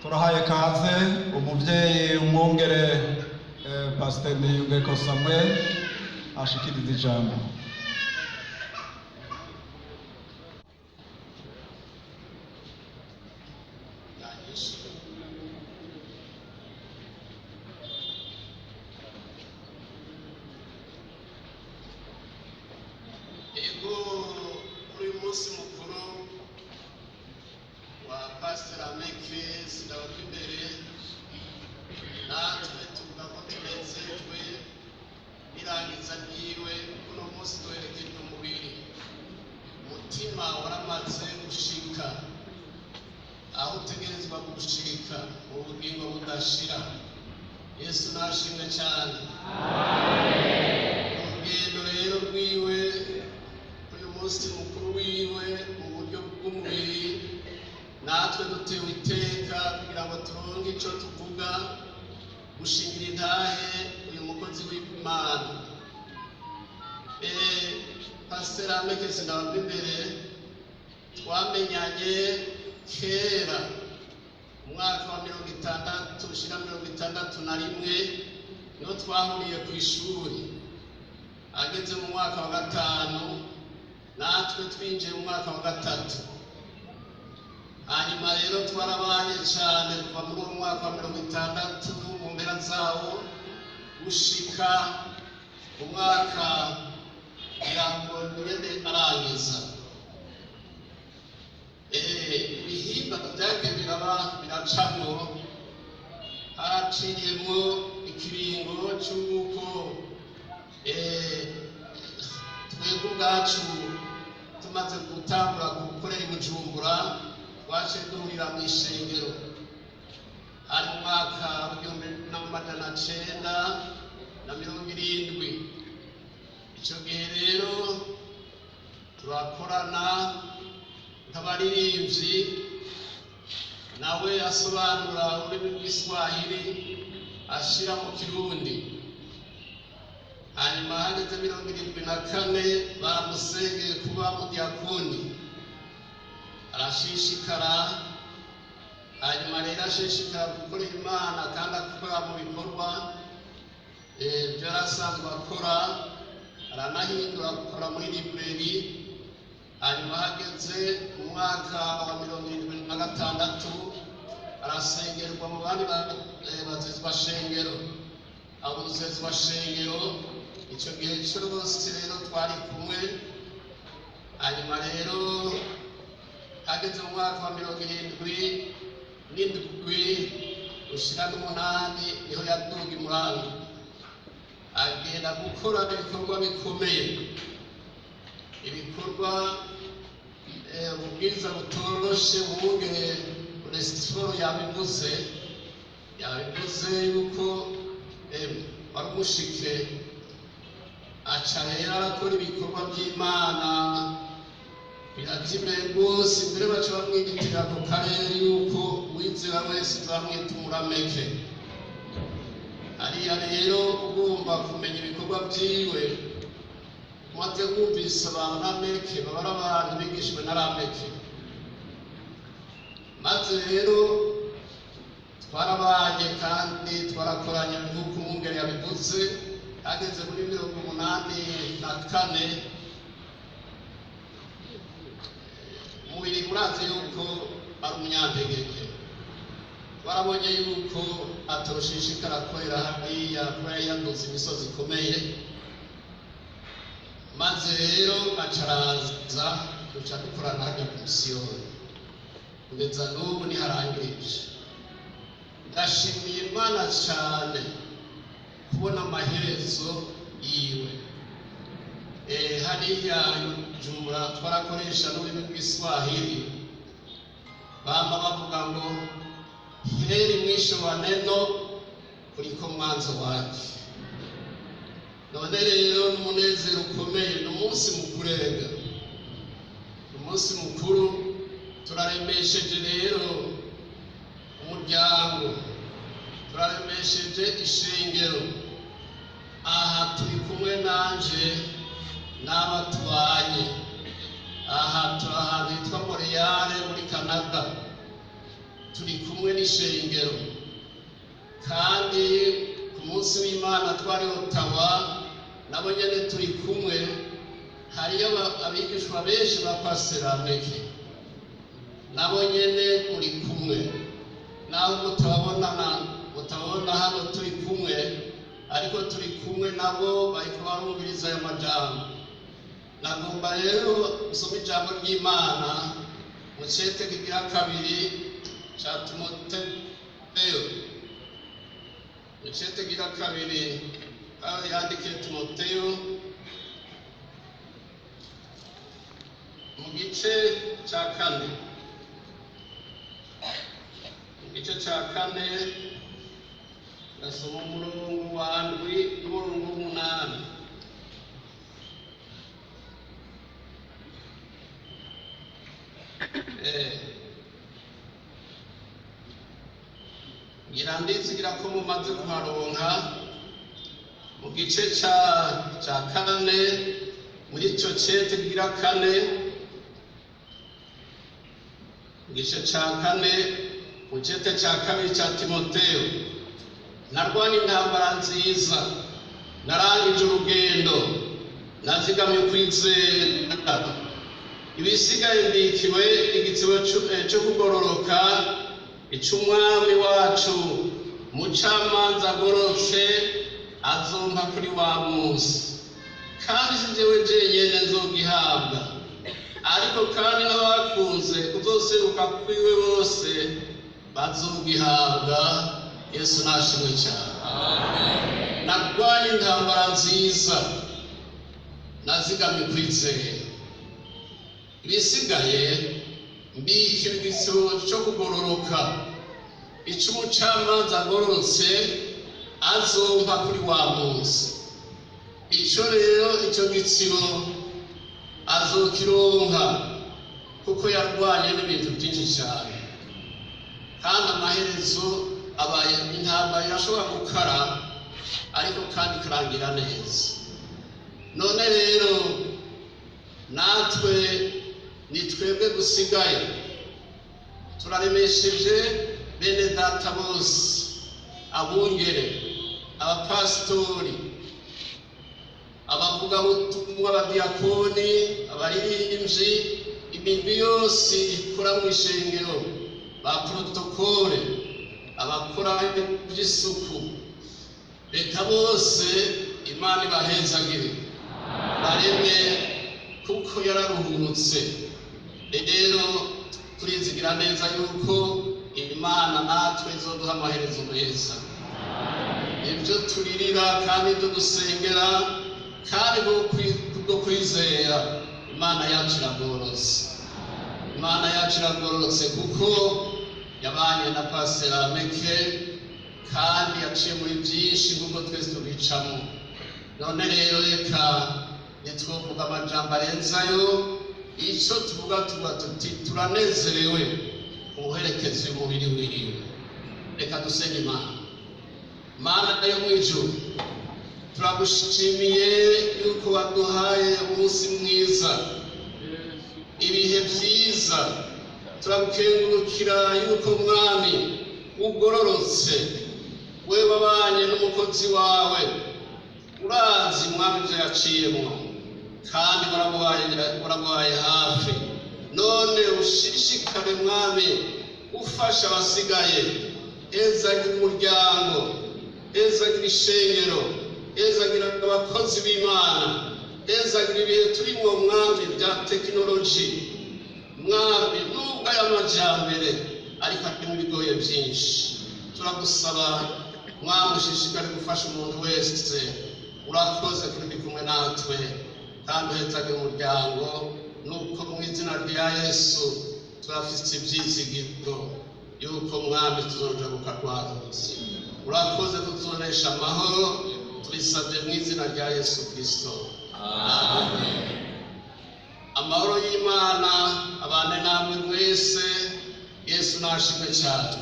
Turahaye kaze umuvyeyi umwungere Pasiteri Niyungeko Samuel ashikiriza ijambo. Ego, kuri uyu munsi mukuru wa Pasiteri Ameke Sindabava imbere, natwe tuvuga ko tunezejwe n'irangiza ryiwe. Uno munsi duherekeje umubiri, umutima waramaze gushika aho utegerezwa gushika mu bugingo budashira. Yesu nashimwe cyane. Urugendo rero rwiwe, uyu munsi mukuru wiwe mu buryo bw'umubiri, natwe dutewe iteka kugira ngo turonke icyo tuvuga gushingira intahe uyu mukozi w'Imana. Pasiteri Ameke Sindabava imbere twamenyanye kera mu mwaka wa 60 ushira 61, niho twahuriye ku ishuri, ageze mu mwaka wa gatanu, natwe twinjiye mu mwaka wa gatatu. Hanyuma rero twarabanye cyane kuva muri uwo mwaka wa 60 mu mpera zawo gushika mu mwaka mirongo nyene arangiza. Ibihimba byagiye biraba biracamwo, haraciyemwo ikiringo c'uko twebwe ubwacu tumaze gutangura gukorera i Bujumbura, twaciye duhurira mu ishengero. Hari mu mwaka w'1970. Icyo gihe rero turakorana nk'abaririmbyi, nawe asobanura ururimi rw'Iswahili ashira mu Kirundi. Hanyuma hageze 74 baramusengeye kuba mudiyakoni, arashishikara. Hanyuma rero ashishikara gukorera Imana kandi akora mu bikorwa ibyo yari asanzwe akora, aranahindura akora muri librairie. Hanyuma hageze mu mwaka wa 76 arasengerwa mu bandi bazezwa shengero, abuzezwa shengero. Icyo gihe cyose rero twari kumwe. Hanyuma rero hageze mu mwaka wa 77 ushira n'umunani, niho yaduga imurambi agenda gukora ibikorwa bikomeye, ibikorwa ubwiza butoroshe. Umwungere Onesiforo yabivuze yuko wari umushike. Aca rero arakora ibikorwa by'Imana birazimeye rwose, mbere baca bamwiyitirira ku karere yuko uwizera wese bamwita umurameke. Hariya rero ugomba kumenya ibikorwa byiwe, umaze wumvise abantu Rameke baba ari abantu bigishijwe na Rameke. Maze rero twarabanye kandi twarakoranye nk'uko umwungere yabivuze. Hageze muri 84, umubiri murazi yuko ari umunyantegeke, twarabonye yuko atoshishikara akorera hariya kubera yaduze imisozi ikomeye. Maze rero acaraza duca dukorana hajya ku misiyoni kugeza n'ubu ntiharangirije. Ndashimiye Imana cyane kubona amaherezo yiwe. Hariya Bujumbura twarakoresha n'ururimi rw'Iswahili, bama bavuga ngo heri mwisho wa neno kuliko mwanzo wake. None rero n'umunezero ukomeye, ni umunsi mukuru, erega ni umunsi mukuru. Turaremesheje rero umuryango, turaremesheje ishengero. Aha turi kumwe nanje n'aba tubanye aha, turi ahantu hitwa Montreal muri Canada. Turi kumwe n'ishengero, kandi ku munsi w'Imana twari Ottawa, nabo nyene turi kumwe. Hariyo abigishwa benshi ba Pasiteri Lameke, nabo nyene muri kumwe, naho mutababonana, mutababona hano turi kumwe, ariko turi kumwe nabo, bariko barumviriza ayo majambo. Nagomba rero gusoma ijambo ry'Imana mu cete kigira kabiri ca Timoteyo, mu cete kigira kabiri aho yandikiye Timoteyo, mu gice ca kane, mu gice ca kane ndasoma umurongo wa ndwi n'umurongo w'umunani. Ngira ndizigira ko mumaze kuharonka. Mu gice ca kane, muri ico cete kigira kane, mu gice ca kane, mu cete ca kabiri ca Timoteyo: "Narwanye intambara nziza, narangije urugendo, nazigamye ukwizera. Ibisigaye mbikiwe igitsibo co kugororoka, ic'Umwami wacu, mucamanza agororotse, azompa kuri wa munsi. Kandi si jewe jenyene nzogihabwa, ariko kandi n'abakunze kuzoseruka kwiwe bose bazogihabwa." Yesu nashimwe cyane. Narwanye intambara nziza, nazigamye kwizera. Ibisigaye mbikira igitsibo cyo kugororoka, ic'umucamanza agororotse azompa kuri wa munsi. Ico rero, ico gitsibo azokironka kuko yarwanye n'ibintu byinshi cyane, kandi amaherezo abaye intambara irashobora gukara, ariko kandi ikarangira neza. None rero natwe ni twebwe dusigaye. Turaremesheje bene data bose, abungere, abapasitori, abavugabutumwa, abadiyakoni, abaririmbyi, imigwi yose ikora mu ishengero, ba protocole, abakora iby'isuku, reka bose Imana ibahezagire, bareme kuko yararuhutse. Rero turizigira neza yuko Imana natwe izoduha amaherezo meza. Ibyo turirira kandi ibyo dusengera kandi kubwo kwizera, Imana yacu iragororotse. Imana yacu iragororotse kuko yabanye na Pasiteri Lameke, kandi yaciye muri byinshi nk'uko twese tubicamo. None rero reka ntitwovuga amajambo arenzayo. Icyo tuvuga, tuvuga tuti turanezerewe umuherekezi w'umubiri wiwe. Reka dusenge Imana. Mana yo mu ijuru, turagushimiye yuko waduhaye umunsi mwiza, ibihe byiza. Turagukengurukira yuko, Mwami, ugororotse, we wabanye n'umukozi wawe. Urazi, Mwami, ibyo yaciyemo, kandi waramubaye hafi. None ushishikare, Mwami, ufasha abasigaye. Ezagira umuryango, ezagira ishengero, ezagira abakozi b'Imana, ezagira ibihe turimo, Mwami, bya tekinoloji. Mwami, nubwo aya majyambere, ariko harimo ibigoye byinshi. Turagusaba, Mwami, ushishikare gufasha umuntu wese. Urakoze kuri kumwe natwe, kandi uhetsage umuryango. Nuko mu izina rya Yesu turafite ibyizigiro yuko, Mwami, tuzojabuka twarutse. Urakoze kutuzonesha amahoro. Tubisabye mu izina rya Yesu Kirisito, amen. Amahoro y'Imana abane namwe mwese. Yesu nashimwe cyane.